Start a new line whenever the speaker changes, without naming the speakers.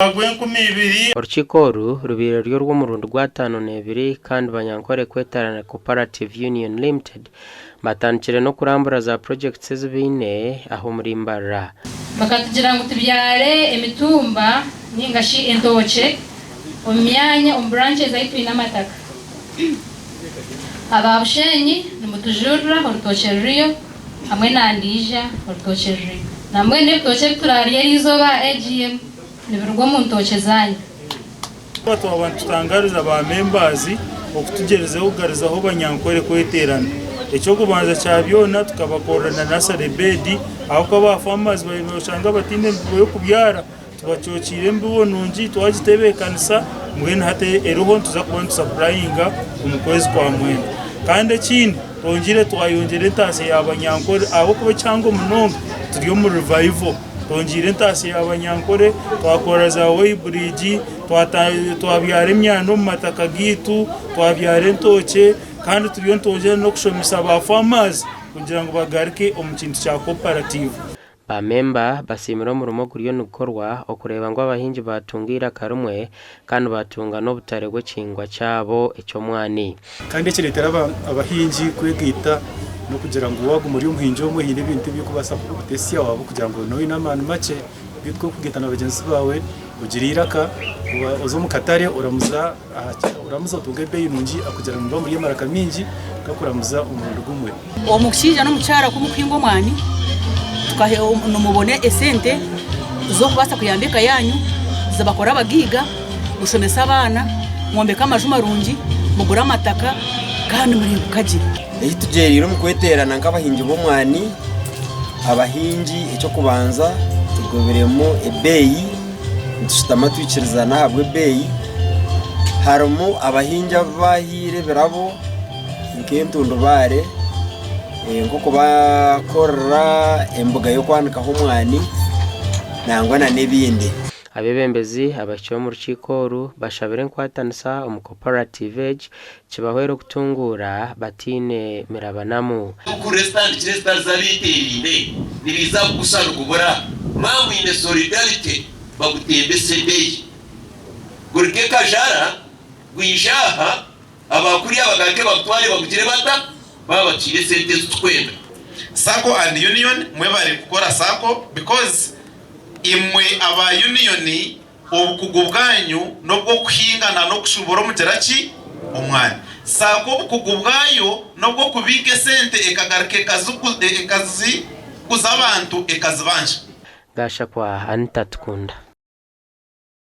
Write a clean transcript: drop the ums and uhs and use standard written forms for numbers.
Ogw'enkumi ibiri.
Orukiiko oru rubaire ruri orw'omurundi gw'ataano n'ebiri kandi Banyankore Kwetarana Cooperative Union Limited batandikire n'okurambura za purogyekiti ezi baine aha omuri Mbarara.
Bakatugira ngu tubyare emitumba ninga shi entookye omu myanya omu branches ahu twine amataka. Aba Bushenyi nimutujurira orutookye ruriyo hamwe na Ndiija orutookye ruriyo. Nambwenu ebitookye ebi turaarye eriizooba aha AGM nibiruga omu ntookye zaanyu.
Twaba nitutangariza ba members okutugyerizeho kugarizaho Banyankore kweterana. Ekyokubanza kya byona tukabakorera na nursery bed ahakuba ba farmers babaire noshanga bataine emibibo yokubyara tubacokyeire emibibo nungi twagitebekanisa mbwenu hati eriho nituza kuba nitusapurayinga omu kwezi kwa mwenda. Kandi ekindi twongyire twayongyera entaasya ya Banyankore ahabw'okuba ekihango munonga turi omu revival. Twongyeire entaasya ya Banyankore, twakora za weigh bridge, twabyara emyani omu mataka gaitu, twabyara entookye kandi turiyo nitwongyera n'okushomesa ba farmers kugira ngu bagaruke omu kintu kya cooperative.
Ba memba basiimire omurimo oguriyo nigukorwa okureeba ngu abahingi baatunga eiraka rimwe kandi baatunga n'obutare bw'ekihingwa kyabo eky'omwani.
Kandi ekireetera abahingi kwegaita n'okugira ngu waaguma ori omuhingi omwe haine ebintu ebi orikubaasa kutesya ahabw'okugira ngu nooba oine amaani makye beitu ku orikugaita na bagyenzi baawe ogira eiraka oza omu katare oramuza oramuza otunga ebeeyi nungi ahakugira ngu nimuba muri amaraka maingi gakuramuza omurundi gumwe.
Omushaija n'omukyara ku mukuhinga omwani nimubona esente z'okubaasa kuyamba eka yaanyu, zibakora abagaiga, mushomese abaana, mwombeke amaju marungi, mugure amataka kandi mureebuka gye.
Ei tugyereire omu kweteerana nk'abahingi b'omwani, abahingi eky'okubanza tugobiremu ebeeyi, nitushutama twikirizana ahabw'ebeeyi. Harimu abahingi abu baahaire ebirabo nk'entundubaare nk'okubakorera embuga y'okwanikaho omwani nangwa n'ebindi.
Abeebembezi abahikire omu rukiiko oru bashabire enkwatanisa omu cooperative egi kibahwere okutunguura bataine mirabanamu.
Kuri ezitandikire ezitari z'abeeteeraine nibiiza kugusha nigubura. Mwaba mwine solidarity bagutembese ebeeyi. Guruge Kajara gwije aha, abakuriya bagaruke bagutware bagugire bata? Baaba batuhaire esente ezi turikwenda.
Sacco and Union mwebare kukora Sacco because imwe aba Union obukugu bwanyu n'obw'okuhinga na n'okushubura omugira ki? Omwani. Sacco obukugu bwayo n'obw'okubiika esente ekagaruka ekaziguza abantu ekazibanja.
Gashakwa Anita Tukunda.